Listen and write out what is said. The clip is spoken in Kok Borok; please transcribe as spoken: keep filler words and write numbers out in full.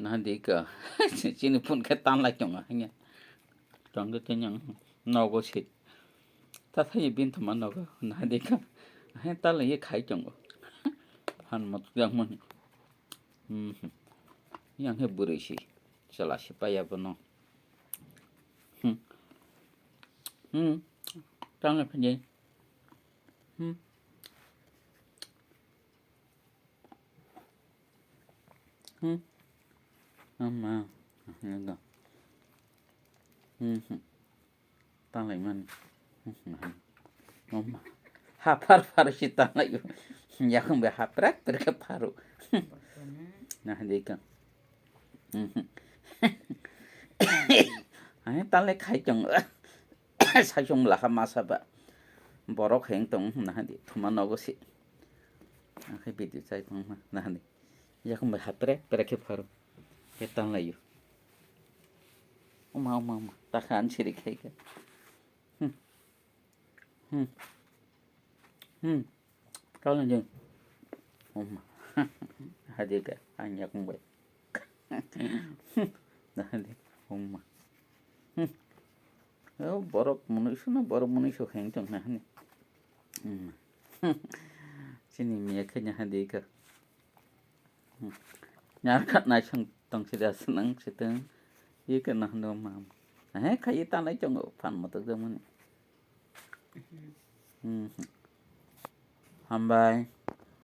Naha di ka. Chini phone khe tanlai tongo hanya. Tongkhe tini ang nogo se. Tathai bini thoma nogo. Naha di ka. Hai tanlai ye khai tongo. Phan mo yang mani. Hmm. Yang he bwrwi si. Chwla si paya bono. Hmm. Hmm. Tanlai phai. Hmm. Hmm. Ama. Yaga. Hmm. Tanglai mani. Hmm. Mama. Haphar phar si tanglai. Yakung be haprak prak pharo. Naha di ka. Hmm. Ai tanlai khai tong. Saisong lakha masa ba. Borok heng tong naha di. Thuma nogo si. Akhe bidi chai tong naha di. Yakung bai hapre, pere khe pharo. Khe tanglai yo. Oma, oma, oma. Takha an siri khai khe. Hmm. Hmm. Hmm. Kala jeng. Oma. Hadi ka, an yakung bai. Hadi, oma. Hmm. Oh, borok mwnwi suna, borok mwnwi so kheng tong na hani. Hmm. Chini miya khe nya hadi ka. Nyar kha naisang tong sida swnang sitwng. Ye khe nahno mam. He khai tanai chongo phan motok jamani. Hmm. Hambai.